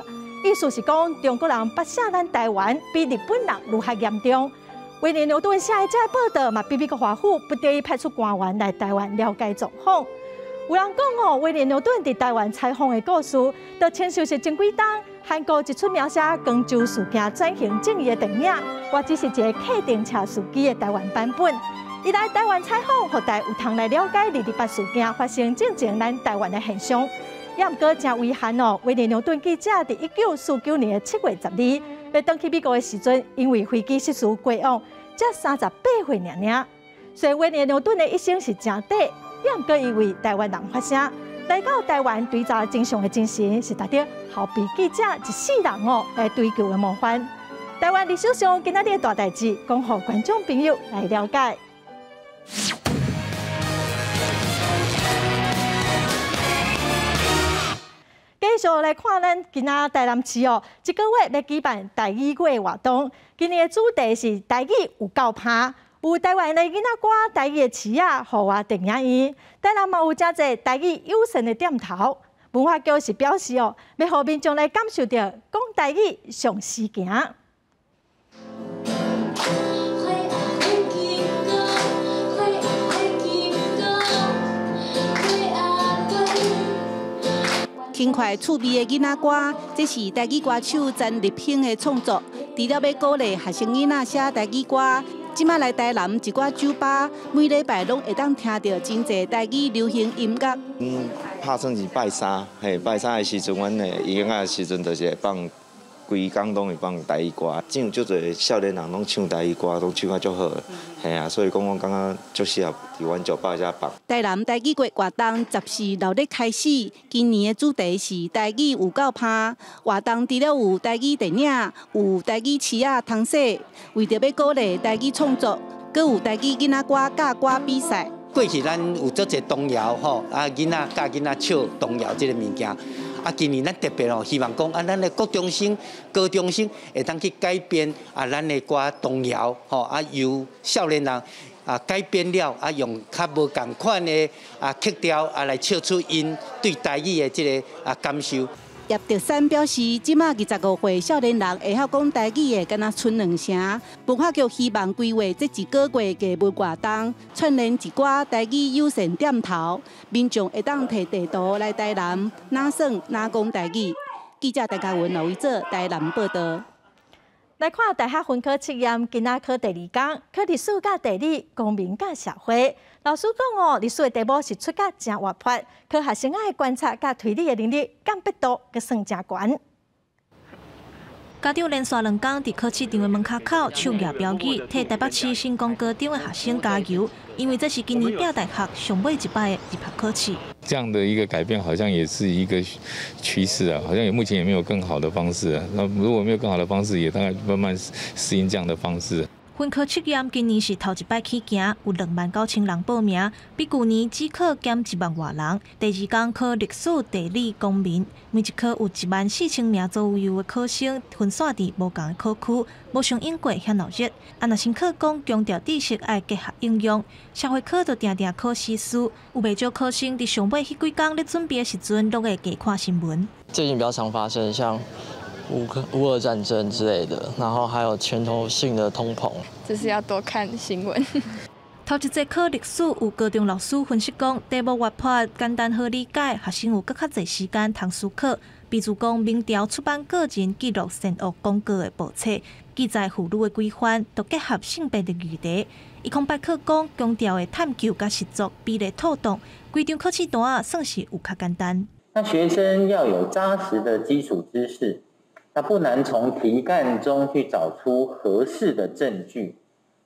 意思是講中國人北上咱台灣比日本人愈較嚴重。威廉牛頓寫的這個報道嘛，比美國華府不得已派出官員來台灣了解狀況。有人講哦，威廉牛頓佇台灣採訪的故事，就親像是前幾冬韓國一出描寫光州事件轉型正義的電影，我只是一个客定車司機的台灣版本。伊來台灣採訪，予大家有通來了解二二八事件發生進前咱台灣的現象。也毋過誠遺憾哦，威廉牛頓記者佇1949年7月12日，欲轉去美國的時陣，因為飛機失事過往，才38歲爾爾。所以威廉牛頓的一生是誠短，也毋過伊為台灣人發聲，來到台灣追查真相的精神，是值得後輩記者一世人哦來追求的模範。台灣歷史上今仔日的大代誌，講予觀眾朋友來了解。繼續來看咱今仔台南市哦，這個月欲舉辦台語月活動，今年的主題是台語有夠拍，有台灣的囡仔歌、台語的詞仔、戶外電影院，台南嘛有誠濟台語友善的店頭。文化局是表示哦，欲予民眾來感受著講台語上時行。輕快趣味的囡仔歌，這是台語歌手曾立興的創作。除了欲鼓勵學生囡仔寫台語歌，這馬來台南一寡酒吧，每禮拜攏會當聽著真濟台語流行音樂。拍算是拜三，嘿，拜三的時陣，阮的音樂的時陣就是會放。規工攏會放台語歌，這有足濟少年人攏唱台語歌，攏唱甲足好的，嘿啊，所以講我感覺足適合佇阮酒吧遮放。台南台語月活動14鬧熱開始，今年的主題是台語有夠拍。活動除了有台語電影，有台語詞仔通說，為著欲鼓勵台語創作，閣有台語囡仔歌教歌比賽。過去咱有足濟童謠吼，啊囡仔教囡仔唱童謠這个物件。啊，今年咱特別哦，希望講啊，咱的國中生、高中生會當去改編啊，咱的歌童謠吼，啊由少年人改變了用較無仝款的曲調來唱出𪜶對台語的這个感受。葉德山表示，這馬25歲少年人會曉講台語的，敢若賰兩成。文化局希望規劃這一個月藝文活動，串連一寡台語友善店頭，民眾會當提地圖來台南，哪耍哪講台語。記者陳嘉文、劉維哲台南報道。來看大學分科測驗，今仔考第二工，考歷史佮地理、公民佮社會。老師講哦，歷史的題目是出甲誠活潑，考學生愛觀察佮推理的能力，鑑別度閣算誠懸。家長連續兩工佇考試場的門跤口手舉標語，替台北市成功高中的學生加油，因為這是今年拼大學上尾一擺的入學考試。這樣的一個改變，好像也是一個趨勢啊，好像也目前也沒有更好的方式啊。那如果沒有更好的方式，也大概慢慢適應這樣的方式。分科測驗今年是頭一擺起行，有29,000人報名，比舊年只考減1萬外人。第二工考歷史、地理、公民，每一科有14,000名左右的考生分散佇無仝的考區，無像英國遐鬧熱。若先考講強調知識愛結合應用，社會科就定定考時事，有袂少考生佇上尾彼幾工咧準備的時陣，攏會加看新聞。最近比較常發生像烏俄戰爭之類的，然後還有全球性的通膨，就是要多看新聞。頭一節考歷史，有高中老師分析講，題目活潑、簡單好理解，學生有閣較濟時間通思考。比如講，明朝出版個人記錄善惡廣告的簿冊，記載婦女的規範，都結合性別的議題。伊空白課講強調的探究佮實作比例妥當，規張考試單算是有較簡單。那學生要有紮實的基礎知識。那不難從題幹中去找出合適的證據，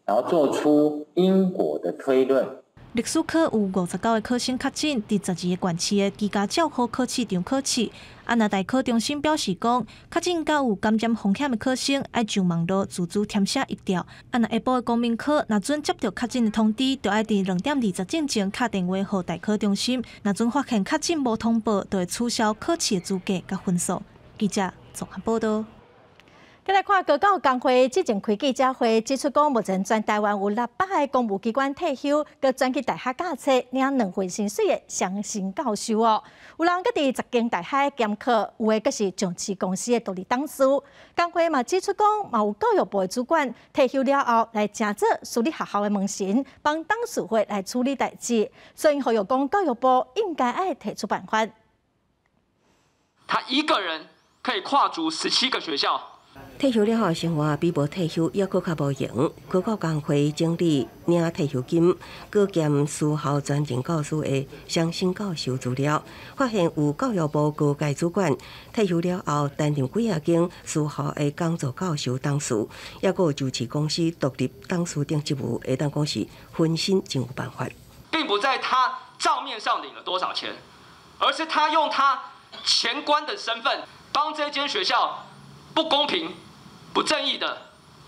然後做出因果的推論。歷史科有59個考生確診，佇12個縣市的居家照護考試場考試。若大考中心表示講，確診佮有感染風險的考生，愛上網路自主填寫疫調。若下晡的公民科，若準接到確診的通知，就愛佇2點20進前敲電話予大考中心。若準發現確診無通報，就會取消考試的資格佮分數。記者綜合報道。再來看高教工會之前開記者會，指出講，目前全台灣有600个公務機關退休，閣轉去大學教冊，領兩份薪水的雙薪教授哦。有人閣佇10間大學兼課，有的閣是上市公司的獨立董事。工會嘛指出講，嘛有教育部的主管退休了後來成做私立學校的門神，幫董事會來處理代誌。所以呼籲講，教育部應該愛提出辦法。他一個人可以跨足17個學校。退休了後，生活比無退休猶閣較無閒。高教工會整理領退休金，閣兼私校專任教師的雙薪教授資料，發現有教育部高階主管退休了後擔任幾仔間私校的講座教授董事，猶閣有上市公司獨立董事等職務，會當講是分身真有辦法。並不在他帳面上領了多少錢，而是他用他前官的身份幫這間學校不公平、不正義的，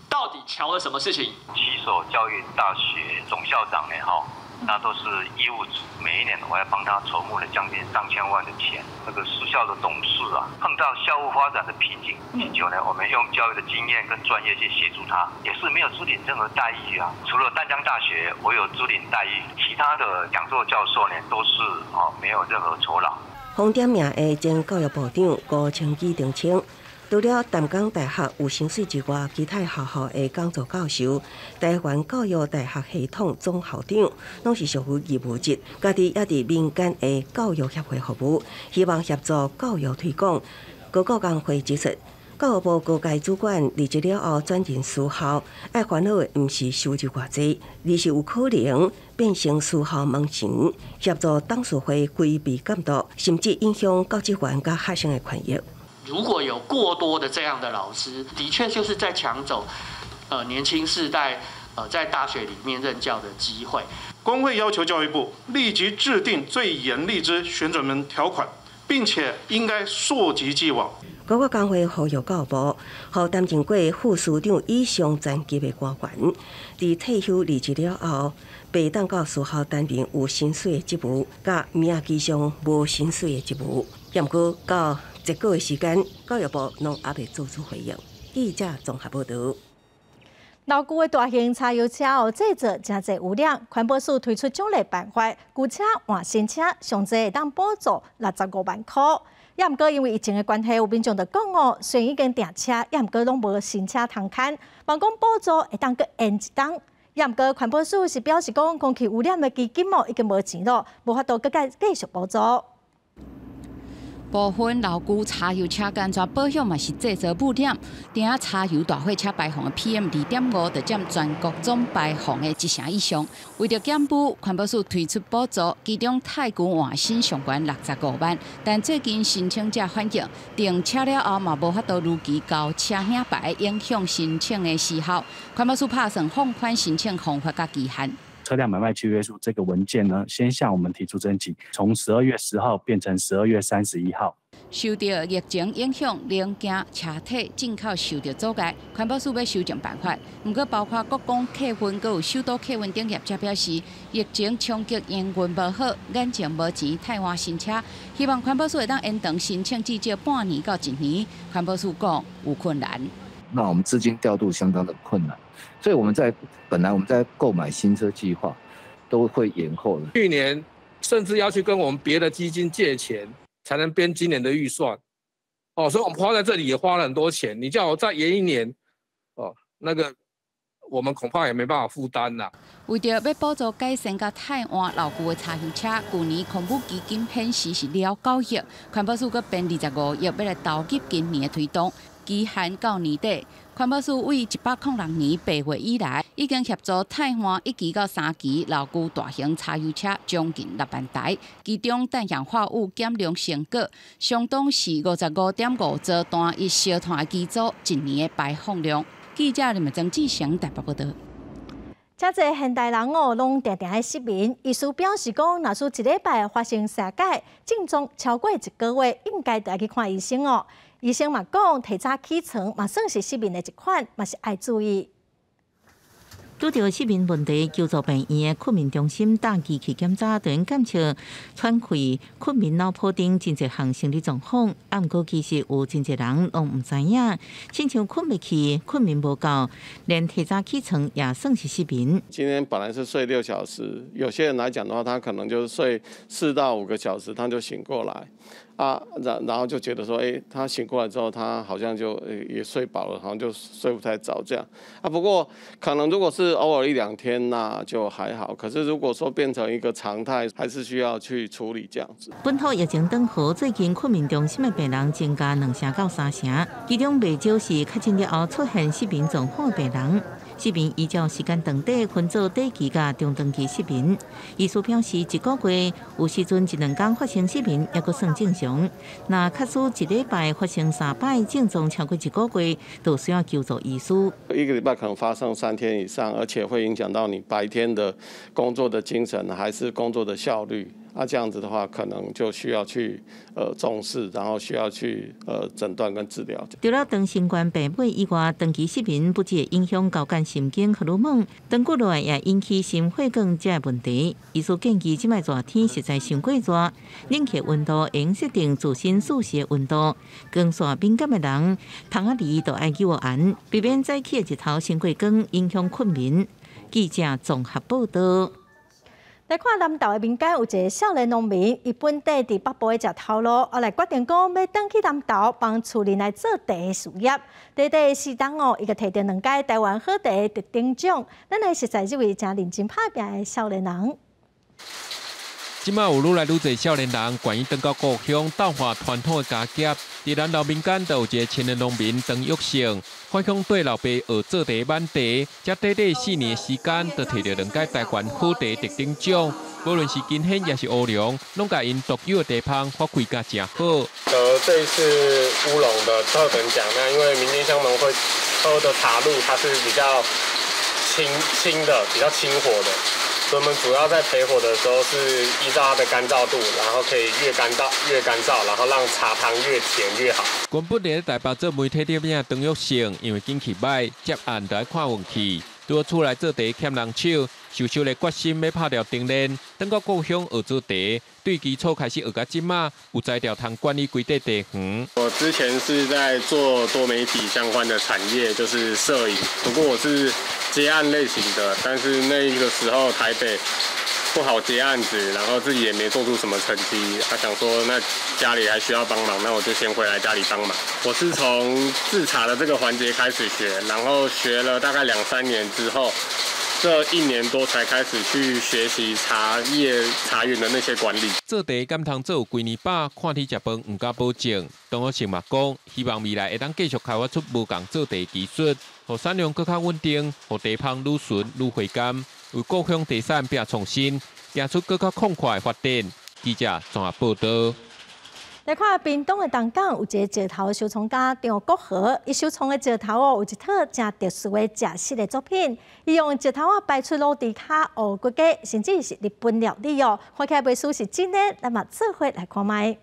到底喬了什麼事情？七所教育大學總校長呢？哈，那都是義務，每一年我要幫他籌募了將近上千萬的錢。那個私校的董事啊，碰到校務發展的瓶頸，請求呢，我們用教育的經驗跟專業去協助他，也是沒有支領任何待遇啊。除了淡江大學我有支領待遇，其他的講座教授呢，都是哦沒有任何酬勞。紅點名的前教育部長辜清基澄清，除了淡江大學有薪水之外，其他學校的講座教授、台灣教育大學系統總校長，攏是屬於義務職，家己也佇民間的教育協會服務，希望協助教育推廣。高教工會指出，教育部高階主管離職了後轉任私校，愛煩惱的毋是收入偌濟，而是有可能變成私校門神，協助董事會規避監督，甚至影響教職員佮學生的權益。如果有過多的這樣的老師，的確就是在搶走，年輕世代，在大學裡面任教的機會。工會要求教育部立即制定最嚴厲之旋轉門條款，並且應該溯及既往。高教工會呼籲教育部，予擔任過副司長以上層級的官員，佇退休離職了後，袂當到私校擔任有薪水的職務，佮名義上無薪水的職務。毋過到這個時間，教育部攏猶未做出回應。記者綜合報導。老舊的大型柴油車哦，製造誠濟污染，環保署推出獎勵辦法，舊車換新車，上濟會當補助65萬箍。也毋過因為疫情的關係，有民眾就講哦，雖然已經訂車，也毋過攏無新車通牽，望講補助會當閣延一冬。也毋過環保署是表示講，空氣污染的基金哦已經無錢咯，無法度閣繼續補助。部分老舊柴油車安怎保養嘛是製造污染，定仔柴油大貨車排放的 PM2.5就佔全國總排放的一成以上。為著減污，環保署推出補助，其中汰舊換新上懸65萬。但最近申請者反映，訂車了後嘛無法度如期交車銘牌，影響申請的時效。環保署拍算放寬申請方法佮期限。車輛買賣契約書這個文件呢，先向我們提出申請，從12月10號變成12月31號。受著疫情影響，零件、車體進口受著阻礙，環保署欲修正辦法。毋過，包括國光客運、閣有首都客運等業者表示，疫情衝擊營運無好，眼前無錢汰換新車，希望環保署會當延長申請至少半年到一年。環保署講有困難。那我們資金調度相當的困難，所以我們在本來我們在購買新車計劃都會延後了。去年甚至要去跟我們別的基金借錢，才能編今年的預算。哦，所以我們花在這裡也花了很多錢。你叫我再延一年，哦，那個我們恐怕也沒辦法負擔啦。為著欲補助改善佮汰換老舊的柴油車，舊年空污基金顯示是了9億，環保署閣編25億欲來投入今年的推動。期限到年底，環保署對106年8月以來，已經協助汰換一期到三期老舊大型柴油車將近6萬台，其中氮氧化物減量成果相當是55.5兆單一燒炭的機組一年的排放量。記者林曾志成台北報導。遮濟現代人哦，攏定定愛失眠。醫師表示講，若是一禮拜發生三擺，症狀超過一個月，應該著愛去看醫生哦。醫生嘛講，提早起床嘛算是失眠的一款，嘛是愛注意。拄著失眠問題，求助病院的睏眠中心，搭機器檢查，就能檢測喘氣、睏眠腦波等真濟項生理狀況。啊，毋過其實有真濟人攏毋知影，親像睏袂去、睏眠無夠，連提早起床也算是失眠。今天本來是睡6小時，有些人來講的話，他可能就是睡4到5個小時，他就醒過來。啊，然後就覺得說，哎，他醒過來之後，他好像就也睡飽了，好像就睡不太著這樣。啊，不過可能如果是偶爾一兩天，那就還好。可是如果說變成一個常態，還是需要去處理這樣子。本土疫情轉好，最近睏眠中心的病人增加2成到3成，其中袂少是確診了後出現失眠狀況的病人。失眠依照時間長短分做短期佮中長期失眠。醫師表示，一個月有時陣一兩工發生失眠，猶閣算正常。若假使一禮拜發生三擺，症狀超過一個月，就需要求助醫師。一個禮拜可能發生3天以上，而且會影響到你白天的工作的精神，還是工作的效率。那這樣子的話，可能就需要去重視，然後需要去診斷跟治療。除了長新冠病毒以外，長期失眠不只會影響交感神經荷爾蒙，長久落來也引起心血管這個問題。醫師建議，這擺熱天實在傷過熱，冷氣溫度應設定自身舒適的溫度。光線敏感的人，窗仔簾都愛蓋嚴，避免早起的日頭傷過光，影響睏眠。記者綜合報導。來看南投的民間有一个少年農民，伊本底佇北部咧食頭路，後來決定講欲轉去南投幫厝裡來做茶的事業。短短4冬哦，伊就提著兩屆台灣好茶特等獎。咱來認識這位誠認真拍拼的少年人。這馬有愈來愈濟少年人願意轉到故鄉鬥換傳統的家業。佇南投民間就有一个青年農民陳玉勝，返鄉綴老爸學做茶挽茶，才短短4年時間，就提著兩屆台灣好茶特等獎。無論是金萱抑是烏龍，攏共𪜶獨有的茶芳發揮甲誠好。得這一次烏龍的特等獎，那因為民間鄉農會喝的茶露，它是比較輕輕的，比較輕火的。所以我們主要在焙火的時候是依照它的乾燥度，然後可以越乾燥越乾燥，然後讓茶湯越甜越好。原本佇台北做媒體攝影陳玉勝，因為景氣䆀，接案就愛看運氣，拄好厝內做茶欠人手，小小的決心欲拍掉重練，轉到故鄉學做茶，對基礎開始學到這馬，有才調通管理規塊茶園。我之前是在做多媒體相關的產業，就是攝影，不過我是接案類型的，但是那個時候台北不好接案子，然後自己也沒做出什麼成績，他想說那家裡還需要幫忙，那我就先回來家裡幫忙。我是從製茶的這個環節開始學，然後學了大概2、3年之後，這1年多才開始去學習茶葉茶園的那些管理。做茶敢通做有幾年飽，看天食飯毋敢保證。張國成嘛講，希望未來會當繼續開發出無仝做茶技術，予產量閣較穩定，予茶芳愈醇愈回甘。為故鄉茶產拼創新，行出閣較廣闊的發展。記者綜合報道。來看屏東的東港有一个石頭收藏家張國和，伊收藏的石頭哦，有一套誠特殊的食食的作品。伊用石頭仔擺出魯豬跤、烏骨雞，甚至是日本料理哦。看起來袂輸是真的，咱嘛做伙來看覓。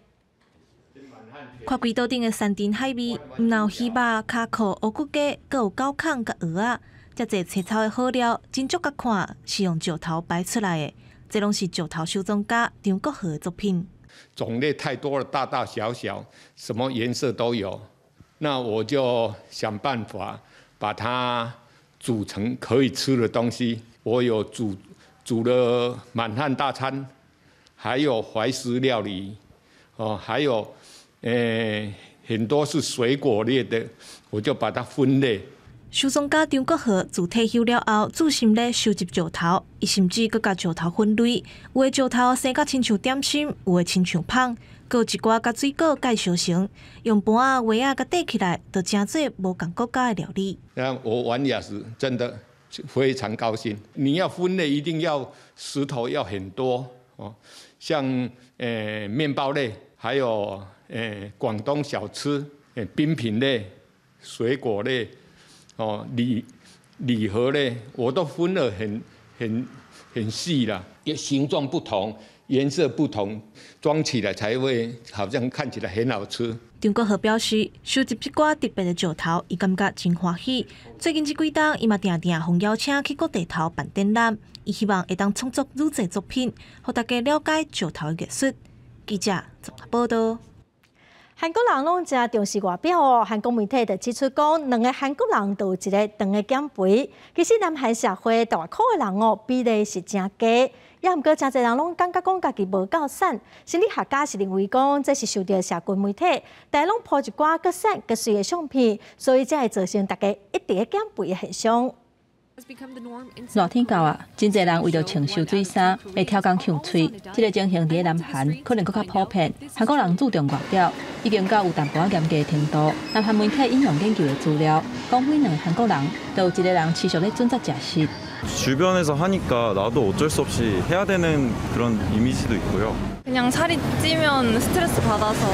看規島頂的山珍海味，毋但有魚肉、跤脯、烏骨雞，閣有狗孔佮蚵仔。遮濟青草的好料，真足佮看是用石頭擺出來的，這攏是石頭收藏家張國和的作品。種類太多了，大大小小，什麼顏色都有。那我就想辦法把它煮成可以吃的東西。我有煮了滿漢大餐，還有懷石料理，哦，還有很多是水果類的，我就把它分類。收藏家張國和自退休了後，專心咧收集石頭，伊甚至閣共石頭分類，有的石頭生甲親像點心，有的親像麭，閣有一寡共水果蓋燒成，用盤仔、鍋仔共疊起來，就成做無仝國家的料理。那我玩也是真的非常高興。你要分類，一定要石頭要很多哦，像麵包類，還有廣東小吃、冰品類、水果類。哦，禮盒咧，我都分得很細啦，形狀不同，顏色不同，裝起來才會好像看起來很好吃。張國和表示，收集這寡特別的石頭，伊感覺真歡喜。最近這幾冬，伊嘛定定予邀請去各地頭辦展覽，伊希望會當創作愈濟作品，予大家了解石頭的藝術。記者綜合報道。韓國人攏誠重視外表哦，韓國媒體就指出講，兩个韓國人都有一个長的減肥。其實南韓社會大箍的人哦，比例是誠低，也毋過誠濟人攏感覺講家己無夠瘦。心理學家是認為講，這是受著社群媒體，大家攏 po 一寡閣瘦閣媠的相片，所以才會造成大家一直咧減肥的現象。熱天到啊，真濟人為著穿修水衫，會刁工劵喙。這个情形佇咧南韓可能閣較普遍。韓國人注重外表，已經到有淡薄仔嚴格的程度。南韓媒體引用研究的資料，講每兩个韓國人都有一个人持續咧準則食食。 주변에서 하니까 나도 어쩔 수 없이 해야 되는 그런 이미지도 있고요. 그냥 살이 찌면 스트레스 받아서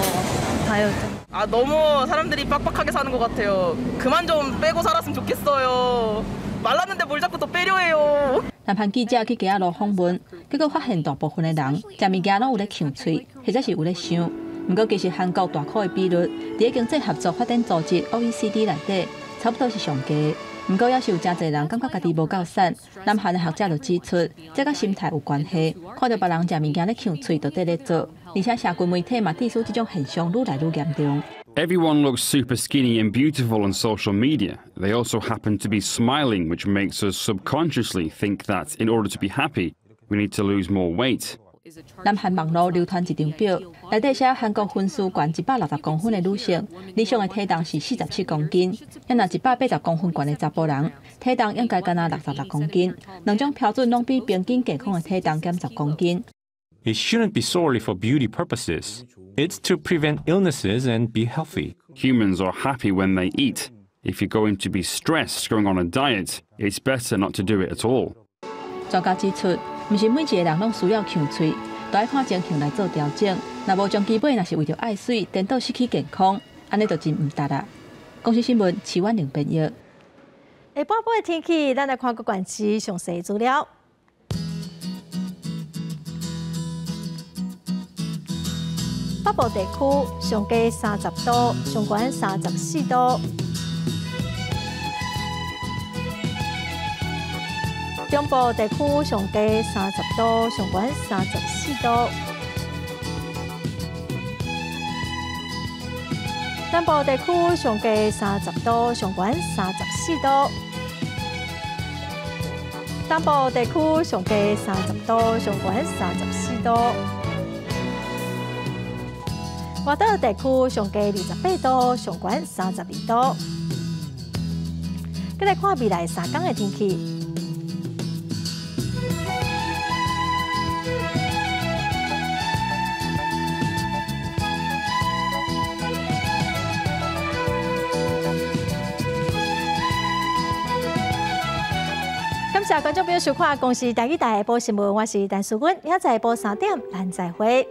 다이어트. 아 너무 사람들이 빡빡하게 사는 것 같아요. 그만 좀 빼고 살았으면 좋겠어요. 말랐는데 뭘 자꾸 더 빼려 해요. 南韓記者去街仔路訪問，結果發現大部分的人食物件攏有咧劵喙，或者是有咧想。毋過其實韓國大箍的比率，佇咧經濟合作發展組織 OECD 內底，差不多是上低。毋過猶是有誠濟人感覺家己無夠瘦。南韓的學者就指出，這佮心態有關係。看著別人食物件咧劵喙，就綴咧做，而且社群媒體嘛，指出這種現象愈來愈嚴重。 Everyone looks super skinny and beautiful on social media. They also happen to be smiling, which makes us subconsciously think that in order to be happy, we need to lose more weight. 南韓網路流傳一張表，內底寫韓國分數懸160公分的女性，理想的體重是47公斤；若180公分懸的查埔人，體重應該干焦66公斤。兩種標準攏比平均健康的體重減10公斤。 It shouldn't be solely for beauty purposes. It's to prevent illnesses and be healthy. Humans are happy when they eat. If you're going to be stressed going on a diet, it's better not to do it at all. 專家指出，毋是每一个人攏需要劵喙，都愛看情形來做調整。若無將基本，若是為著愛媠，顛倒失去健康，按呢就真毋值啦。公視新聞，徐婉玲編譯。下晡晡的天氣，咱來看各縣市詳細資料。北部地區上低30度，上懸34度。中部地區上低30度，上懸34度。南部地區上低30度，上懸34度。東部地區上低30度，上懸34度。外島地區上低28度，上懸32度。閣來看未來3天的天氣。感謝觀眾朋友收看《公視台語台》下晡新聞，我是陳淑君，明仔載下晡3點，咱再會。